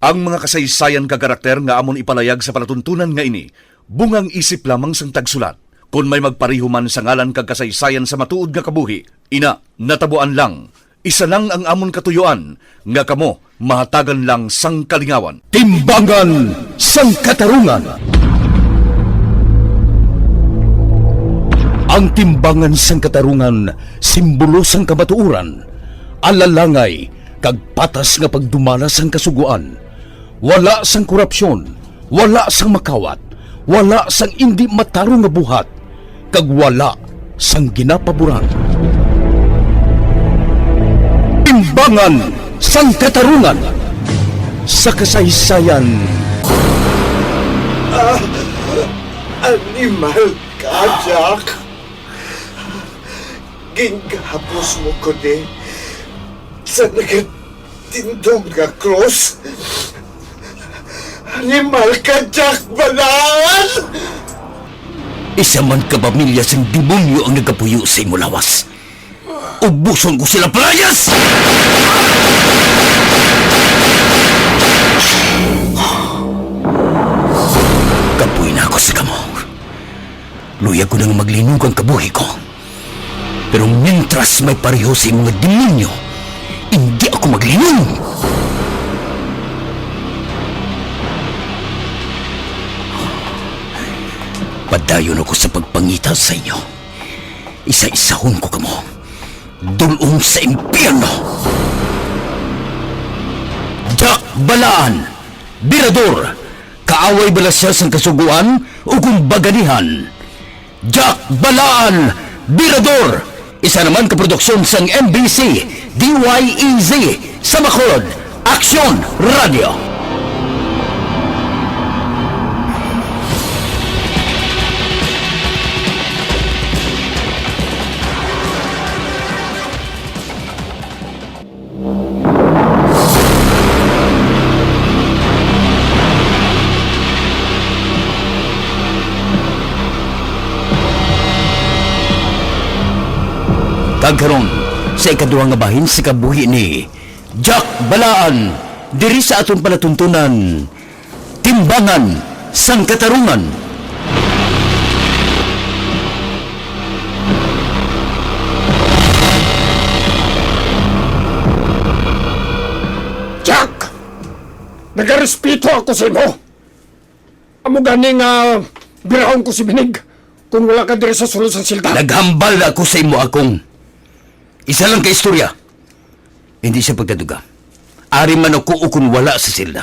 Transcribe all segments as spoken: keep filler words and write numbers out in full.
Ang mga kasaysayan kag karakter nga amon ipalayag sa palatuntunan nga ini, bungang isip lamang sang tagsulat. Kon may magpareho man sa ngalan kag kasaysayan sa matuod nga kabuhi, ina, natabuan lang. Isa lang ang amon katuyoan, nga kamo mahatagan lang sang kalingawan. Timbangan sang Katarungan. Ang timbangan sang katarungan, simbolo sang kamatuoran, alalangay, kag patas nga pagdumala sang Kasugoan. Wala sang korupsyon, wala sang makawat, wala sang indi matarong nga buhat, kag wala sang ginapaboran. Timbangan sang Katarungan sa kasaysayan. Ah, animal ka, Jack. Gingahapos mo ko ni sa nagatindog nga krus. Animal ka, Jack Balaan! Isa man ka pamilya sing demonyo ang nagapuyo sa imo lawas. Ubuson ko sila, palayas! Kapoy na ako sa kamo. Luyag ko nang maglinog ang kabuhi ko. Pero mintras may pareho sa imo nga demonyo, indi ako maglinog. Padayon ako sa pagpangita sa inyo. Isa-isahon ko kamo. Dul-ong sa impyerno. Jack Balaan, Birador, kaaway bala sia sang Kasugoan o kung baganihan? Jack Balaan, Birador, isa naman ka produksyon sang M B C, D Y E Z, sa Bacolod, Aksyon Radio. Kag karon, sa ikaduha nga bahin sa kabuhi ni Jack Balaan, diri sa aton palatuntunan, Timbangan sang Katarungan. Jack! Nagarespeto ako sa imo. Amo gani nga birahon ko si Binig kon wala ka diri sa sulod sang selda. Naghambal na ako sa imo, Akong. Isa lang ka istorya. Hindi siya pagkaduga. Ari man ako o kung wala sa selda.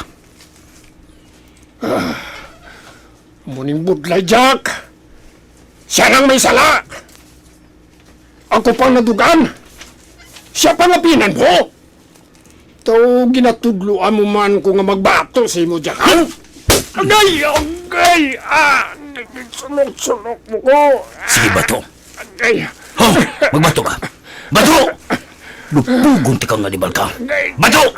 Ah, amo ning budlay, Jack. Siya lang may sala. Ako pang nadugan. Siya pang apinan mo. Daw ginatudloan mo man ko nga magbato sa imo, Jack, ha? Agay! Agay! Ah! Sulok-sulok mo ko! Sige, bato. Agay! Ho! Magbato ka! Bato! Lupugon ti ka nga animal ka! Agay! Bato!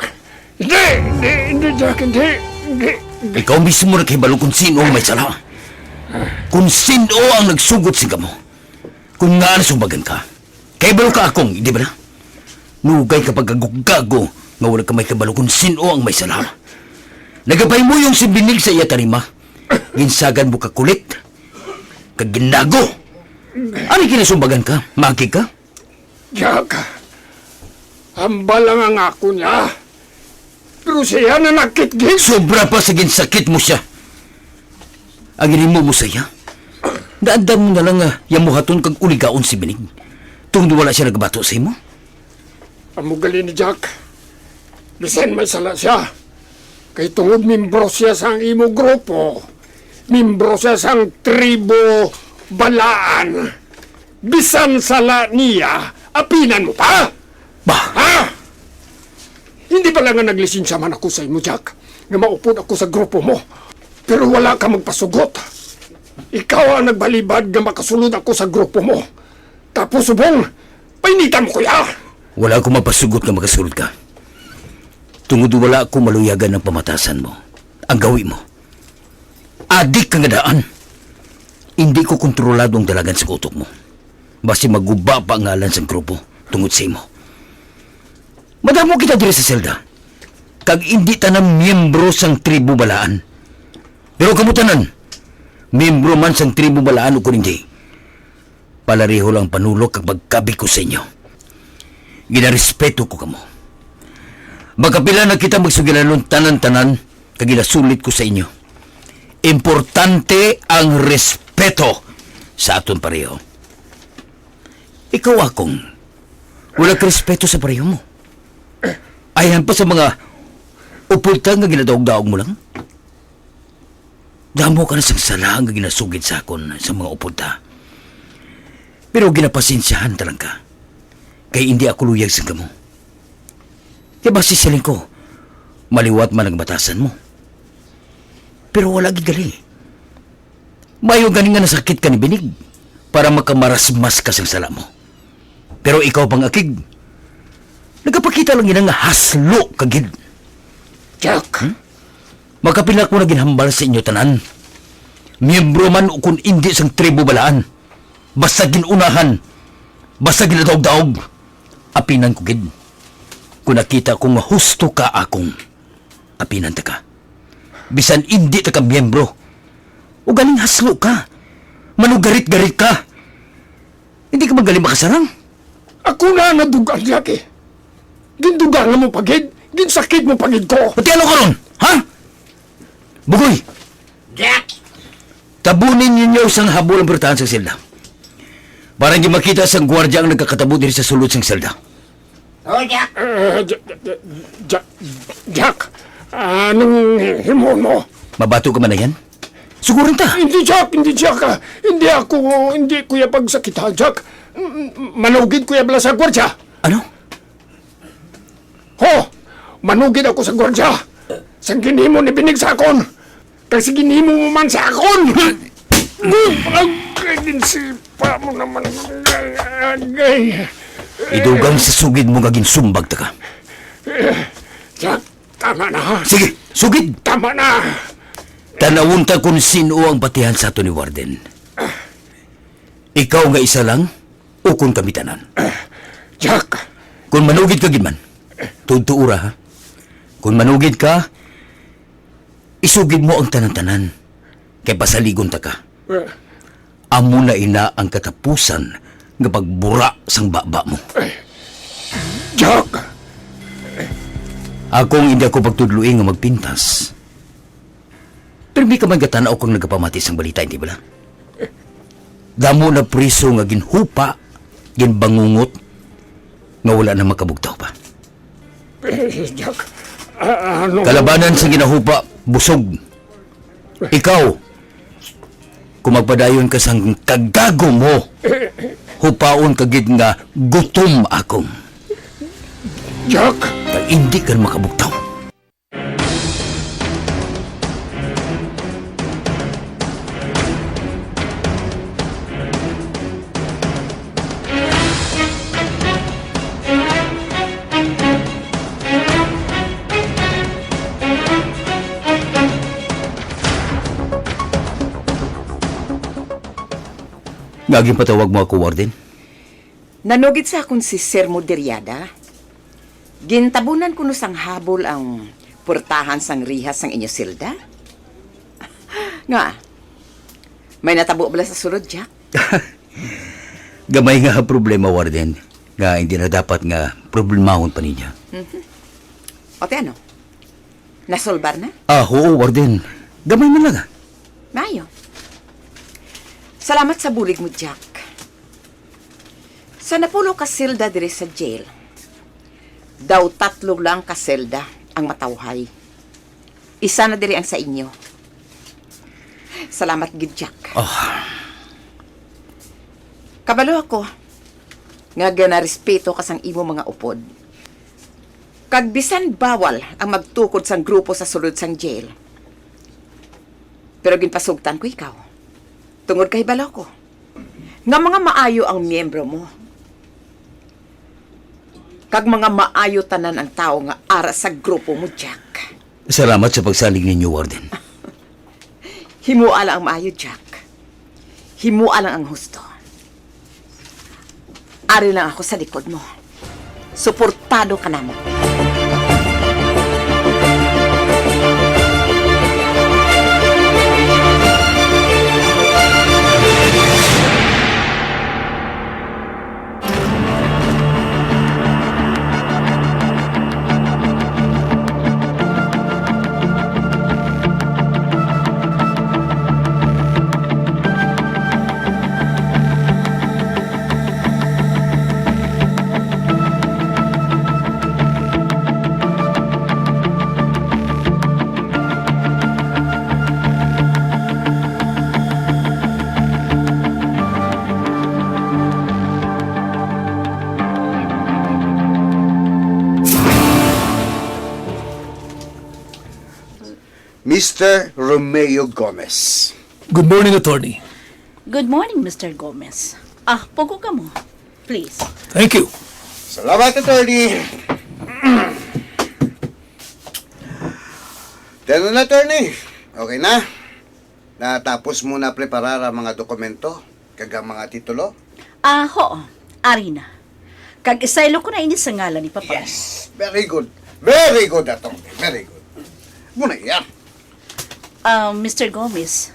Hindi! Hindi! Hindi, Jack! Hindi! Hindi! Hindi! Ikaw mismo nakahibalo kung sino ang may sala. Kung sino ang nagsugot sa kamo. Kung nga nasumbagan ka. Kay balo ka, Akong, di ba na? Nugay ka pagkagukgago nga wala ka may kabalo kung sino ang may sala. Nagapahimuyong si Binig sa iya tarima. Ginsagan mo ka kulit. Kag ginago. Ano kinasumbagan ka? Magi ka? Jack, hambal lang ang ako niya. Pero siya nanakit gid. Sobra pa sa ginsakit mo siya. Ang ginhimo mo sa iya, naandam mo na lang nga iya muhaton kag uligaon si Binig. Tungod wala siya nagbato sa imo. Amo gali ni Jack. Bisan may sala siya. Kay tungod membro siya sang imo grupo, membro siya sang tribo Balaan. Bisan sala niya, apinan mo pa? Bah! Ha? Hindi bala nga naglisensya man ako sa imo, Jack, nga maupod ako sa grupo mo? Pero wala ka magpasugot. Ikaw ang nagbalibad nga makasulod ako sa grupo mo. Tapos subong, painitan mo ko ya. Wala ako mapasugot nga makasulod ka. Tungod wala ako maluyagan ang pamatasan mo. Ang gawi mo. Adik ka nga daan. Hindi ko kontrolado ang dalagan sa utok mo. Basi maguba pa ang ngalan sa grupo tungod sa imo. Madamo kita diri sa selda. kag indi tanan miyembro sang tribo Balaan. Pero kamo tanan, miyembro man sang tribo Balaan ukon indi, palareho lang ang panulok kag pagkabig ko sa inyo. Ginarespeto ko kamo. Magkapila na kita magsugilanon tanan-tanan, kag ginasulit ko sa inyo. Importante ang respeto sa aton pareho. Ikaw, Akong, wala ka respeto sa pareho mo. Ayan pa sa mga upod ta nga ginadaog-daog mo lang. Damo ka na sang sala nga ginasugid sa akon sa mga upod ta. Pero ginapasensyahan ta lang ka. Kay indi ako luyag sang kamo. Kay basi siling ko, maliwat man ang batasan mo. Pero wala gid gali. Maayo gani nga nasakit ka ni Binig para makamarasmas ka sang sala mo. Pero ikaw, Pang-Akig, nagapakita lang ina nga haslo ka gid. Jack! Hmm? Makapila ko na ginhambal sa inyo tanan. Miyembro man o kon indi sang tribo Balaan. Basta gin-unahan, basta ginadaog-daog, apinan ko gid. Kung nakita ko nga husto ka, Akong, apinan ta ka. Bisan indi ta ka miyembro, o galing haslo ka, manugarit-garit ka, hindi ka magaling makasarang. Ako na ang nadugan, Jack, eh. Gindugangan mo pa gid, ginsakit mo pa gid ko. Pati ano karon, ha? Bugoy! Jack! Tabunin ninyo sang habol ang portahan sang selda. Para hindi makita sang gwardiya ang nagkakatabo diri sa sulod sang selda. Oh, Jack! Ah, Ja-, Ja-, Ja-, Jack, anong himuon mo? Mabato ka man na yan? Sugurin ta. Hindi, Jack! Hindi, Jack! Ah, hindi ako, hindi ko ya pagsakita, Jack. M-, m-, manugid ko ya bala sa gwardiya. Ano? Ho! Manugid ako sa gwardiya sang ginhimo ni Binig sa akon, kag sa ginhimo mo man sa akon. Ang ginsipa mo naman, agay. Idugang sa sugid mo nga ginsumbag ta ka. Jack, tama na. Sige, sugid. Tama na. Tanawon ta kung sino ang patihan sa ato ni Warden. Ikaw nga isa lang, ukon kami tanan. Jack! Kon manugid ka gid man, tuod-tuora, ha? Kon manugid ka, isugid mo ang tanan-tanan, kay pasaligon ta ka. Eh. Amo na ina ang katapusan nga pagbura sang baba mo. Eh, Jack! Akong hindi ako pagtudloi nga magpintas. Pirmi ka man gatan-aw kang nagapamati sang balita, hindi bala? Damo na priso nga ginhupa, ginbangungot, nga wala na makabugtaw pa. Eh, Jack, ah, ano? Kalabanan sa ginahupa, busog. Ikaw, kung magpadayon ka sang kagago mo, hupaon ka gid nga gutom, Akong. Jack! Kay hindi ka na makabugtaw. Nga ginpatawag mo ako, Warden? Nanugid sa akon si Sir Moderiada. Gintabunan kuno sang habol ang portahan sang rihas sang inyo selda? Nga, may natabo bala sa sulod, Jack? Gamay nga problema, Warden, nga hindi na dapat nga problemahon pa ninyo. Mhm. O, ti ano? Nasolbar na? Ah, oo, Warden. Gamay man lang, ah. Maayo. Salamat sa bulig mo, Jack. Sa napulo ka selda diri sa jail, daw tatlo lang ka selda ang matawhay. Isa na diri ang sa inyo. Salamat gid, Jack. Ah. Kabalo ako nga ganarespeto ka sang imo mga upod. Kag bisan bawal ang magtukod sang grupo sa sulod sang jail, pero ginpasugtan ko ikaw tungod kay balo ko nga mga maayo ang miyembro mo. Kag mga maayo tanan ang tawo nga ara sa grupo mo, Jack. Salamat sa pagsalig ninyo, Warden. Himoa lang ang maayo, Jack. Himoa lang ang husto. Ari lang ako sa likod mo. Suportado ka namo. Mister Romeo Gomez. Good morning, attorney. Good morning, Mister Gomez. Ah, pugo ka mo. Please. Thank you. Salamat, attorney. Tanan na, attorney. Okay na. Natapos mo na preparar ang mga dokumento kag ang mga titulo? Ah, hoo. Ari na. Kag isaylo ko na ini sa ngalan ni Papa. Yes. Very good. Very good, attorney. Very good. Muna yan. Ah, Mister Gomez,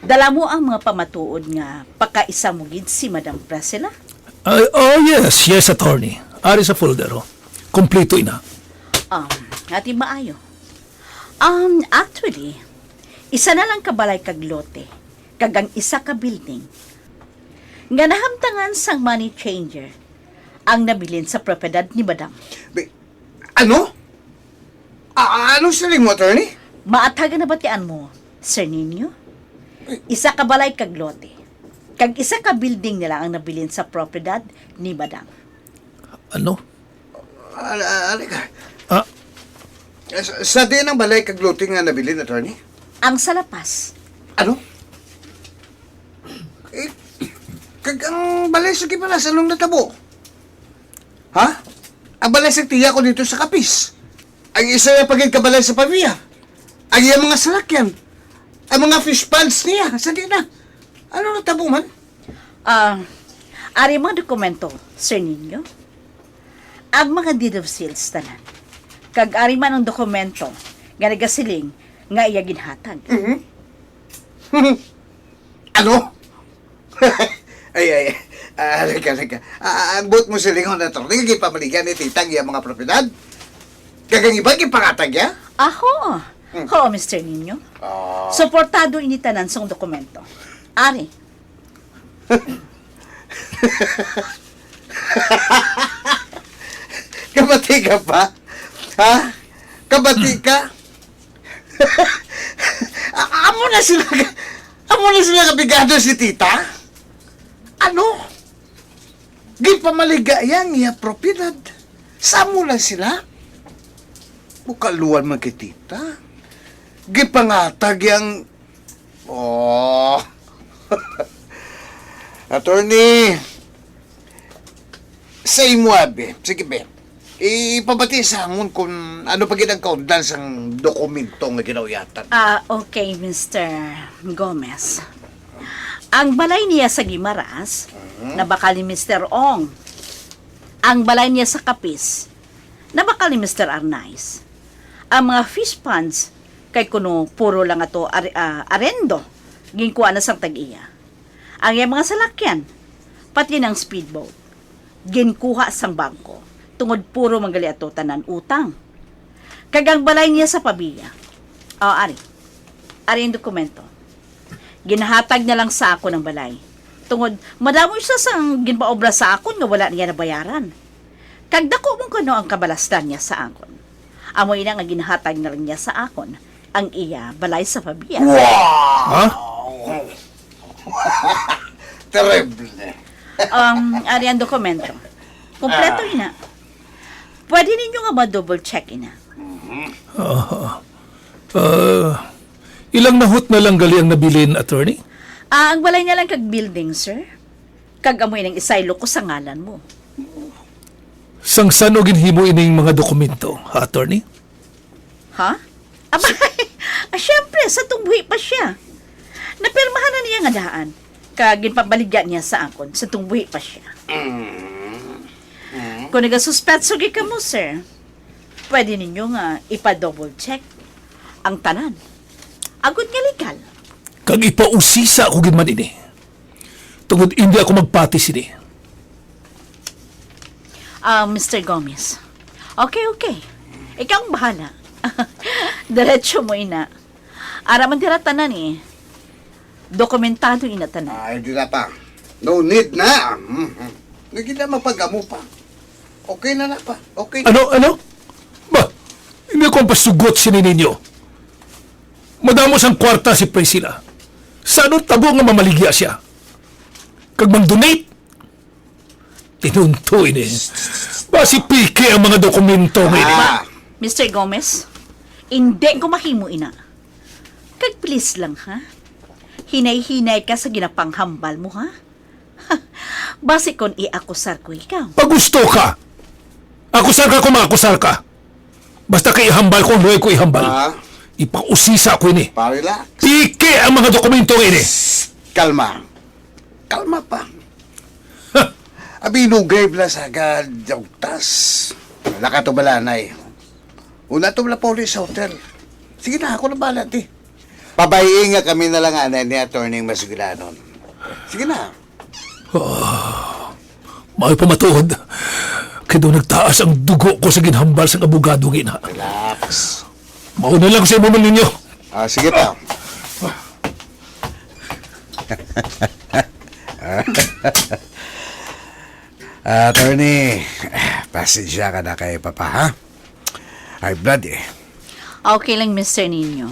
dala mo ang mga pamatuod nga pakaisa mo gid si Madam Priscilla? Ah, oh, yes, yes, attorney. Ari sa folder, oh. Kompleto ina. Um, ati maayo. Um, actually, isa na lang ka balay kag lote, kag ang isa ka building nga nahamtangan sang money changer ang nabilin sa propiedad ni Madam. Be, ano? A- ano siling mo, attorney? Maatag na batian mo, Sir Nino? Isa ka balay kag lote, kag isa ka building nila ang nabilin sa propiedad ni Madam. Ano? Al- al- alika. Ah, Sa, sa diin ang balay kag lote nga nabilin, attorney? Ang sa La Paz. Ano? Eh, kag ang balay sa Gibalas, anong natabo? Ha? Ang balay sa tiya ko dito sa Capiz. Ang isa na pagid ka balay sa Pavia. Ang iyang mga salakyan. Ang mga fish ponds niya, sa di na. Ano natabo man? Ah, ari mga dokumento, Sir Nino. Ang mga deed of sales tanan. Kag ari man ang dokumento nga nagasiling nga iya ginhatag. Mhm. Ano? Ay, ay, ay. Ah, halika, halika. Ah, ang buot mo silingon, attorney, nga ginpamaligan ni tita ang iyang mga propiedad? Kag ang iba, ginpangatag niya? Aho. Hmm. Ho, Mister Nino. Ah. Suportado ini tanan sang dokumento. Ari. Kabati ka pa? Ha? Kabati ka? A- amo na sila ka- amo na sila kabigado si tita? Ano? Gipamaligya ang iya propiedad. Sa amo lang sila? Bukaluan man kay tita. Gipangatag yang Oh. Attorney, sa imo abi. Sige, be. Ipabati sa amon kung ano pa gid ang kaundan sang dokumento nga ginauyatan. Ah, okay, Mister Gomez. Ang balay niya sa Guimaras, nabakal ni Mister Ong. Ang balay niya sa Capiz, nabakal ni Mister Arnaiz. Ang mga fish ponds, kay kuno puro lang ato are- ah, arendo, ginkuha na sang tag-iya. Ang iyang mga salakyan, pati ng speedboat, ginkuha sang bangko, tungod puro man gali ato tanan utang. Kag ang balay niya sa Pavia. O, ari. Ari ang dokumento. Ginhatag na lang sa akon ang balay. Tungod, madamo siya sang ginpaobra sa akon nga wala niya nabayaran. Kag dako man kuno ang kabalastan niya sa akon. Amo ina nga ginhatag na lang niya sa akon ang iya balay sa Pavia. Ha? Terrible. Um, ari ang dokumento. Kompleto ina. Pwede ninyo nga ma-double check ina. Ah, ah, ilang nahot na lang gali ang nabilin, attorney? Ah, ang balay niya lang kag building, sir. Kag amoy nang isaylo ko sa ngalan mo. Sang san-o ginhimo ining mga dokumento, ha, attorney? Ha? Abay, ah, syempre, sa tungbuhi pa siya. Napirmahan na niya nga daan. Kag ginpabaligya niya sa akon sa tungbuhi pa siya. Kung nagasuspetso gid kamo, sir, pwede ninyo nga ipa-double check ang tanan. Agod nga legal. Kag ipausisa ko gid man ini. Tungod hindi ako magpati sini. Ah, Mister Gomez. Okay, okay. Ikaw ang bahala. Diretso mo ina. Ara man dira tanan eh. Dokumentado ina tanan. Ay, di na pa. No need na. Mhm. Nagkita mapagamo pa. Okay na na pa. Okay. Ano, ano? Ba, hindi ko ang pasugot sini ninyo. Madamo sang kwarta si Priscilla. Sa anong tabo nga mamaligya siya? Kag mang-donate? Tinunto ini. Basi piki ang mga dokumento nga ini. Ah. Mister Gomez, Hindi ko mahimo ina. Kag please lang, ha? Hinay-hinay ka sa ginapanghambal mo, ha? Basi kon i-akusar ko ikaw. Pag gusto ka, akusar ka kung maakusar ka. Basta kay ihambal ko ang luoy ko ihambal. Ah. Ipausisa ko ini. Pa, relax. Piki ang mga dokumento nga ini. Shh! Kalma. Kalma pa. Ha! Abi, nugay bala sa agad, tas. Wala ka to balanay. Una to bala pa uli sa hotel. Sige na, ako na bahala, ti. Pabayi nga kami na lang anay ni Attorney Masugilanon. Sige na. Ah, may pamatuod. Kay daw nagtaas ang dugo ko sa ginhambal sang abogado gina. Relax. Mauna lang sa imo ninyo. Ah, sige ta. Attorney, pasensya ka na kay Papa, ha? High blood, eh. Okay lang, Mister Nino.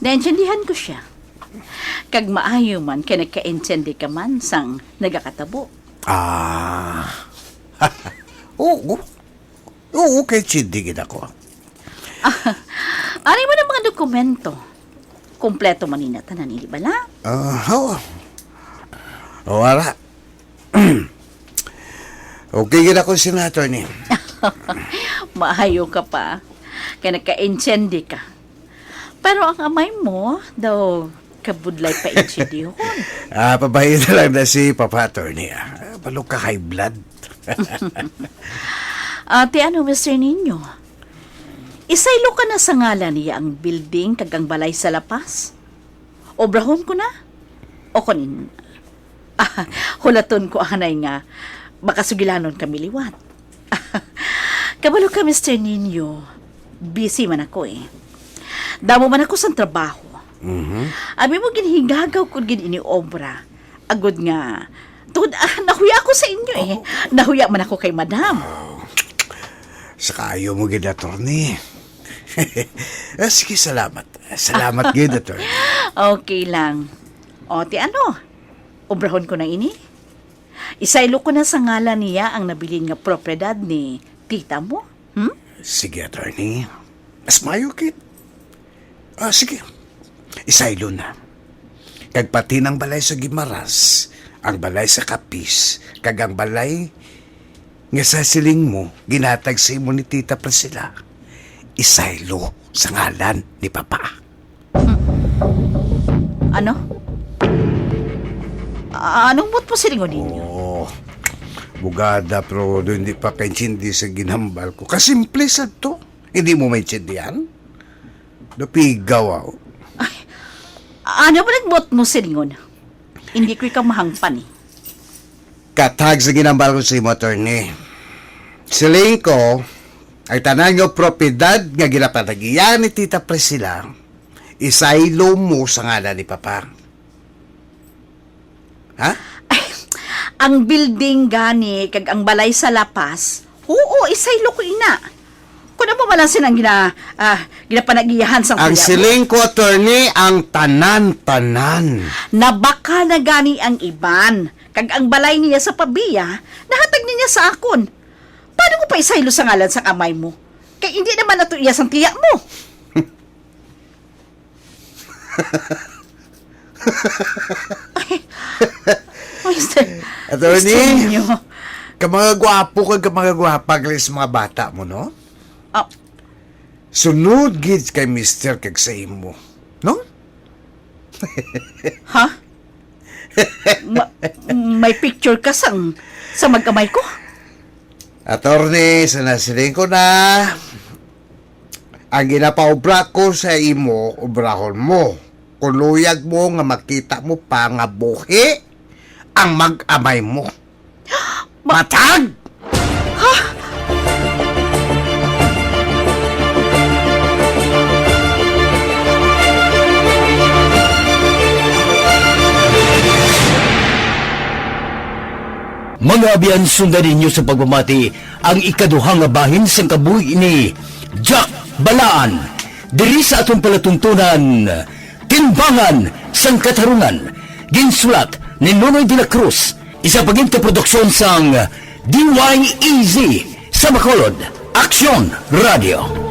Naintindihan ko siya. Kag maayo man kay nagkaintindi ka man sang nagakatabo. Ah. Oo. Oo, kay intindi gid ako. Ari mo na mga dokumento. Kompleto man nina tanan, hindi bala? Ah, oo. O, ara. Okay gid ako sina, Attorney. Maayo ka pa. Kay nagkaintindi ka. Pero ang amay mo, daw kabudlay pa intindihon. Ah, pabayi na lang na si Papa, Attorney, ah. Balo ka high blood. Ate, ano, Mister Nino? Isaylo ka na sa ngalan niya ang building kag ang balay sa La Paz? Obrahon ko na? O kon, ah, hulaton ko anay nga makasugilanon kami liwat. Kabalo ka, Mister Nino, busy man ako eh. Damo man ako sang trabaho. Mhm. Abi mo, ginhigagaw ko gid ini obra. Agod nga, tungod, ah, nahuya ako sa inyo eh. Oo. Nahuya man ako kay Madam. Wow. Sa kaayo mo gid, Attorney. Ah, sige, salamat. Salamat gid, Attorney. Okay lang. O, ti ano? Obrahon ko na ini? Isaylo ko na sa ngalan niya ang nabilin nga propiedad ni tita mo? Hmm? Sige, Attorney. Mas maayo gid. Ah, sige. Isaylo na. Kag pati nang balay sa Guimaras, ang balay sa Capiz, kag ang balay nga sa siling mo ginhatag sa imo ni Tita Priscilla, isaylo sa ngalan ni Papa. Hmm. Ano? A-, anong buot mo silingon ninyo? Oh, bugada, pero do hindi pa kaintindi sa ginhambal ko. Kasimple sad to. Hindi mo maintindihan? Napigaw ako. Ay, ano ba nagbuot mo silingon? Hindi ko ikaw mahangpan eh. Katag sa ginhambal ko sa imo, Attorney. Siling ko, ang tanan nga propiedad nga ginapanagian ni Tita Priscilla, isaylo mo sa ngalan ni Papa. Ha? Ay, ang building gani kag ang balay sa La Paz, oo, isaylo ko ina. Kuno mo man lang sila ang gina-, ah, ginapanagiyahan sang Ang kuya mo. Siling ko, Attorney, ang tanan-tanan. Nabakal na gani ang iban, kag ang balay niya sa Pavia, nahatag niya sa akon. Paano ko pa isaylo sa ngalan sang amay mo? Kay hindi naman ato iya sang tiya mo. Ay, Mister, Attorney, Mister Nino. Ka mga gwapo kag ka mga gwapa gali sa mga bata mo, no? Ah. Sunod gid kay Mister kag sa imo, no? Ha? Ma-, may picture ka sang, sa mag-amay ko? Attorney, sa nasiling ko na, ang ginapaobra ko sa imo, obrahon mo. Kung luyag mo nga makita mo pa nga buhi ang mag-amay mo. Ma- Matag! Ha? Mga abyan, sundan ninyo sa pagpamati ang ikaduha nga bahin sang kabuhi ni Jack Balaan, diri sa aton palatuntunan, Timbangan sang Katarungan. Ginsulat ni Nonoy de la Cruz, isa pagin ka produksyon sang D Y E Z sa Bacolod, Aksyon Radio.